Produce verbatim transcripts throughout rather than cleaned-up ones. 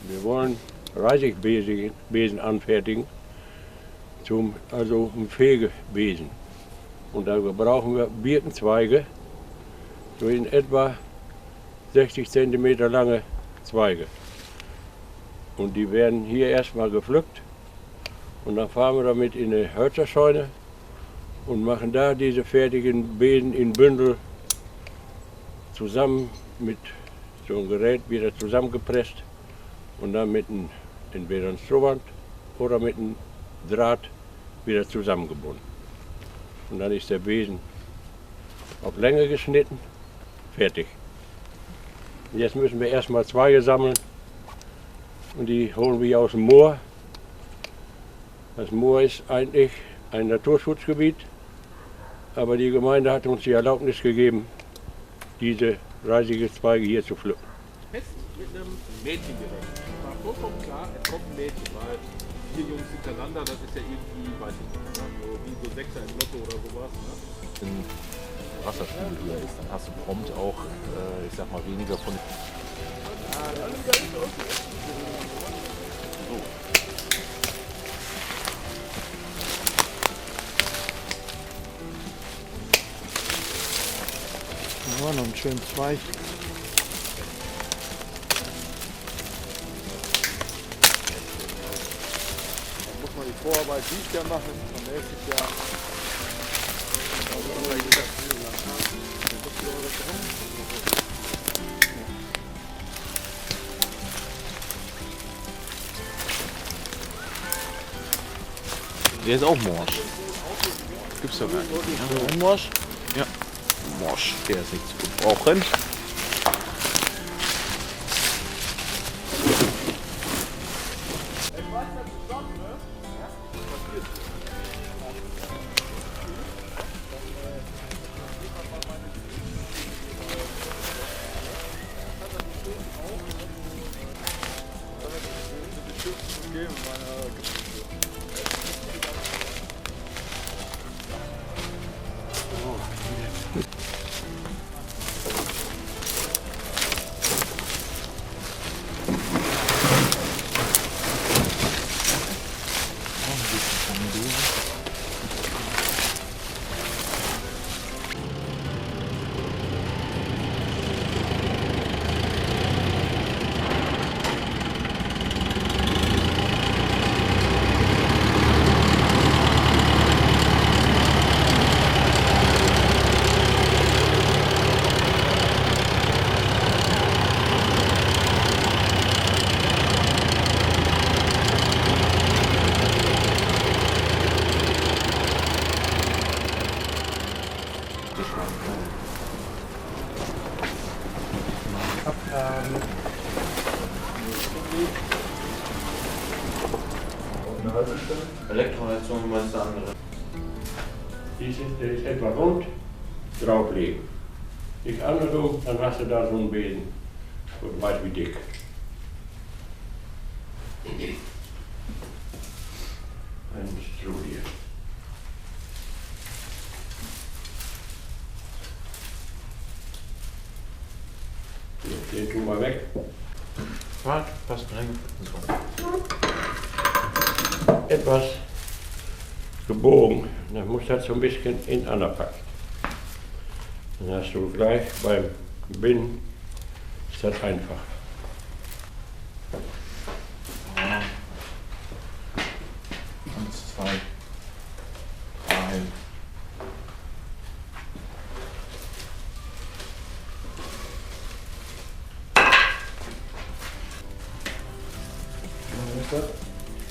Wir wollen Reisigbesen, Besen anfertigen, zum, also einen Fegebesen. Und da brauchen wir Birkenzweige, so in etwa sechzig Zentimeter lange Zweige. Und die werden hier erstmal gepflückt und dann fahren wir damit in eine Hölzerscheune und machen da diese fertigen Besen in Bündel zusammen mit so einem Gerät wieder zusammengepresst und dann mit einem, entweder ein Strohband oder mit einem Draht wieder zusammengebunden. Und dann ist der Besen auf Länge geschnitten, fertig. Und jetzt müssen wir erstmal Zweige sammeln und die holen wir hier aus dem Moor. Das Moor ist eigentlich ein Naturschutzgebiet, aber die Gemeinde hat uns die Erlaubnis gegeben, diese Reisige-Zweige hier zu pflücken. Fest mit einem Mädchen gerechnet. War vollkommen klar, es kommt ein Mädchen, weil vier Jungs hintereinander, das ist ja irgendwie, weiß ich nicht, ne? So wie so Sechser im Lotto oder sowas, ne? Wenn der Wasserspiegel höher ist, dann hast du prompt auch, äh, ich sag mal, weniger von. Ja, noch einen schönen Zweig. Da muss man die Vorarbeit dies Jahr machen, und nächstes Jahr. Der ist auch morsch. Gibt's doch gar nicht. Ja, morsch? Ja. Morsch, der ist nicht zu gebrauchen. Elektroheizung, wie meinst du andere? Die ist, der ist etwa rund, drauflegen. Nicht andersrum, dann hast du da so einen Besen. Gott weiß, wie dick. Ein Stroh hier. So, den tun wir weg. Wart, passt rein. So. Etwas gebogen. Dann muss das so ein bisschen ineinander passen. Dann hast du gleich beim Binden, ist das einfach. Ja. Eins, zwei, drei.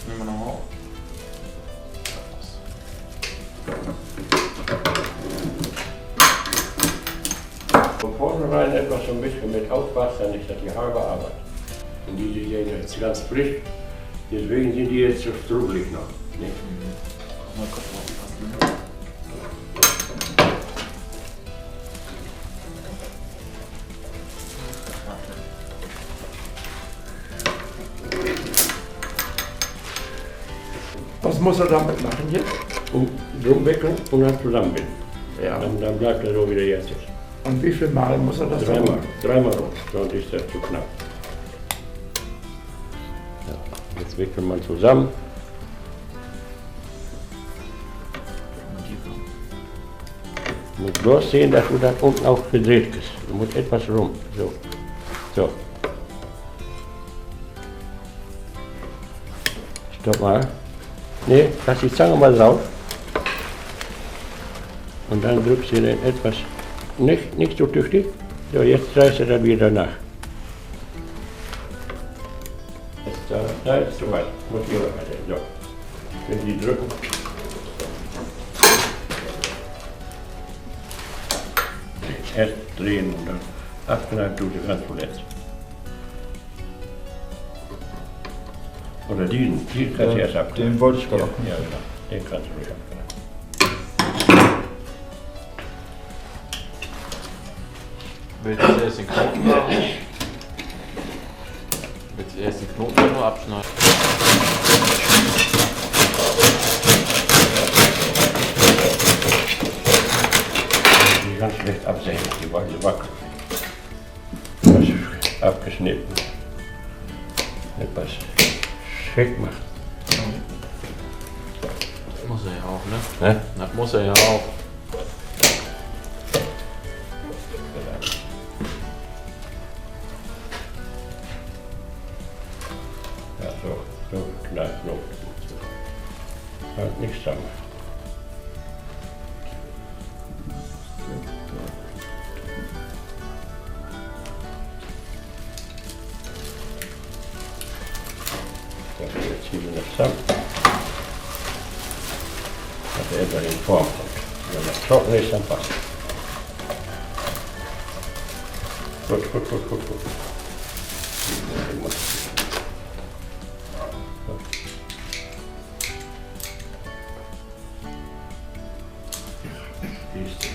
Nehmen wir nochmal auf. Von vornherein etwas so ein bisschen mit aufpasst, dann ist das die halbe Arbeit. Und die, die sind jetzt ganz frisch, deswegen sind die jetzt so strubbelig noch, ne? Mhm. Mal kurz aufpassen, ne? Was muss er damit machen jetzt? Und drum wickeln und dann zusammenbinden. Ja. Dann, dann bleibt er so, wie er jetzt ist. Und wie viel Mal muss er das dann machen? Dreimal. Dreimal rum, sonst ist das zu knapp. Jetzt wickelt man zusammen. Mutt bloß sehn, dat du dat unten ok verdreht kriggst. Du musst etwas rum. So. So. Stopp mal. Nee, lass die Zange mal drauf. Und dann drückst du den etwas, nicht, nicht so tüchtig. So, jetzt dreihst du das wieder nach. Jetzt, äh, nein, ist zu weit. Muss hier weiter. So. Wenn die drücken. Erst drehen und dann abknallen tut ihr ganz zuletzt. Oder diesen, den kannst du erst abknallen. Den wollte ich gerade abknallen. Ja, genau. Den kannst du ruhig abknallen. Willst du erst den Knoten machen? Willst du erst den Knoten nur abschneiden? Die ganz schlecht absägen, die wollen so wackeln. Was abgeschnitten. Etwas schick machen. Das muss er ja auch, ne? Ne? Das muss er ja auch. Ja, so, so, knall, so. Ja, nix dran. Dat weer jetzt hier mit de Stamm. Dat weer even in Form kummt. Wenn dat trocken is, denn passt. Goot, goot, goot, goot, goot. Is de